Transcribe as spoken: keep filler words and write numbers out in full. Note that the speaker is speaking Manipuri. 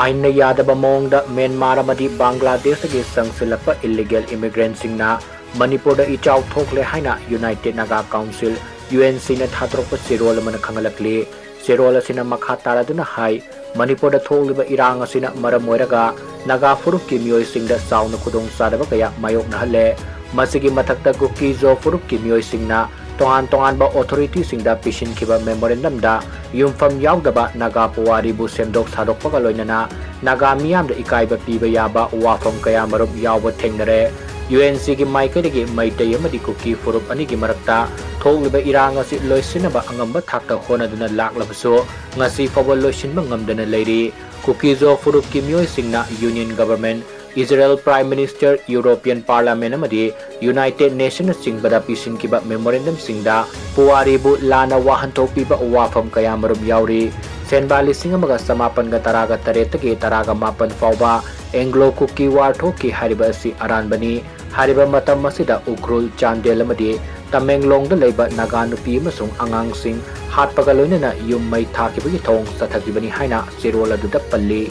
ꯑꯥꯏꯟꯅ ꯌꯥꯗꯕ ꯃꯑꯣꯡꯗ ꯃ꯭ꯌꯥꯟꯃꯥꯔ ꯑꯃꯗꯤ ꯕꯪꯒ꯭ꯂꯥꯗꯦꯁꯇꯒꯤ ꯆꯪꯁꯤꯜꯂꯛꯄ illegal immigrantꯁꯤꯡꯅ ꯃꯅꯤꯄꯨꯔꯗ ꯏꯆꯥꯎ ꯊꯣꯛꯂꯦ ꯍꯥꯏꯅ United Naga Council, UNCꯅ ꯊꯥꯗꯣꯔꯛꯄ ꯆꯦꯔꯣꯜ ꯑꯃꯅ ꯈꯪꯍꯜꯂꯛꯂꯤ꯫ ꯆꯦꯔꯣꯜ ꯑꯁꯤꯅ ꯃꯈꯥ ꯇꯥꯔꯗꯨꯅ ꯍꯥꯏ, ꯃꯅꯤꯄꯨꯔꯗ ꯊꯣꯛꯂꯤꯕ ꯏꯔꯥꯡ ꯑꯁꯤꯅ ꯃꯔꯝ ꯑꯣꯏꯔꯒ ꯅꯥꯒꯥ ꯐꯨꯔꯨꯞꯀꯤ ꯃꯤꯑꯣꯏꯁꯤꯡꯗ ꯆꯥꯎꯅ ꯈꯨꯗꯣꯡꯆꯥꯗꯕ ꯀꯌꯥ ꯃꯥꯌꯣꯛꯅꯍꯜꯂꯦ꯫ ꯃꯁꯤꯒꯤ ꯃꯊꯛꯇ ꯀꯨꯀꯤ-ꯖꯣ ꯐꯨꯔꯨꯞꯀꯤ ꯃꯤꯑꯣꯏꯁꯤꯡꯅ ꯇꯣꯉꯥꯟ ꯇꯣꯉꯥꯟꯕ authorityꯁꯤꯡꯗ ꯄꯤꯁꯤꯟꯈꯤꯕ memorandumꯗ ꯌꯨꯝꯐꯝ ꯌꯥꯎꯗꯕ ꯅꯥꯒꯥ ꯄꯨꯋꯥꯔꯤꯕꯨ ꯁꯦꯝꯗꯣꯛ ꯁꯥꯗꯣꯛꯄꯒ ꯂꯣꯏꯅꯅ ꯅꯥꯒꯥ ꯃꯤꯌꯥꯝꯗ ꯏꯀꯥꯏꯕ ꯄꯤꯕ ꯌꯥꯕ ꯋꯥꯐꯝ ꯀꯌꯥꯃꯔꯨꯝ ꯌꯥꯎꯕ ꯊꯦꯡꯅꯔꯦ꯫ UNCꯒꯤ ꯃꯥꯏꯀꯩꯗꯒꯤ ꯃꯩꯇꯩ ꯑꯃꯗꯤ ꯀꯨꯀꯤ ꯐꯨꯔꯨꯞ ꯑꯅꯤꯒꯤ ꯃꯔꯛꯇ ꯊꯣꯛꯂꯤꯕ ꯏꯔꯥꯡ ꯑꯁꯤ ꯂꯣꯏꯁꯤꯟꯅꯕ ꯑꯉꯝꯕ ꯊꯥꯛꯇ ꯍꯣꯠꯅꯗꯨꯅ ꯂꯥꯛꯂꯕꯁꯨ, ꯉꯁꯤ ꯐꯥꯎꯕ ꯂꯣꯏꯁꯤꯟꯕ ꯉꯝꯗꯅ ꯂꯩꯔꯤ꯫ ꯀꯨꯀꯤ-ꯖꯣ ꯐꯨꯔꯨꯞꯀꯤ ꯃꯤꯑꯣꯏꯁꯤꯡꯅ Union Government, Israel Prime Minister, European Parliament ꯑꯃꯗꯤ United Nationꯅꯆꯤꯡꯕꯗ ꯄꯤꯁꯤꯟꯈꯤꯕ memorandumꯁꯤꯡꯗ ꯄꯨꯋꯥꯔꯤꯕꯨ ꯂꯥꯟꯅ ꯋꯥꯍꯟꯊꯣꯛ ꯄꯤꯕ ꯋꯥꯐꯝ ꯀꯌꯥꯃꯔꯨꯝ ꯌꯥꯎꯔꯤ꯫ ꯁꯦꯟꯕꯥ ꯂꯤꯁꯤꯡ ꯑꯃꯒ ꯆꯃꯥꯄꯟꯒ ꯇꯔꯥꯒ ꯇꯔꯦꯠꯇꯒꯤ ꯇꯔꯥꯒ ꯃꯥꯄꯟ ꯐꯥꯎꯕ Anglo Kuki War ꯊꯣꯛꯈꯤ ꯍꯥꯏꯔꯤꯕ ꯑꯁꯤ ꯑꯔꯥꯟꯕꯅꯤ꯫ ꯍꯥꯏꯔꯤꯕ ꯃꯇꯝ ꯑꯁꯤꯗ ꯎꯈ꯭ꯔꯨꯜ, ꯆꯥꯟꯗꯦꯜ ꯑꯃꯗꯤ ꯇꯃꯦꯡꯂꯣꯡꯗ ꯂꯩꯕ ꯅꯥꯒꯥ ꯅꯨꯄꯤ ꯑꯃꯁꯨꯡ ꯑꯉꯥꯡꯁꯤꯡ ꯍꯥꯠꯄꯒ ꯂꯣꯏꯅꯅ ꯌꯨꯝ ꯃꯩ ꯊꯥꯈꯤꯕꯒꯤ ꯊꯧꯑꯣꯡ ꯆꯠꯊꯈꯤꯕꯅꯤ ꯍꯥꯏꯅ ꯆꯦꯔꯣꯜ ꯑꯗꯨꯗ ꯄꯜꯂꯤ꯫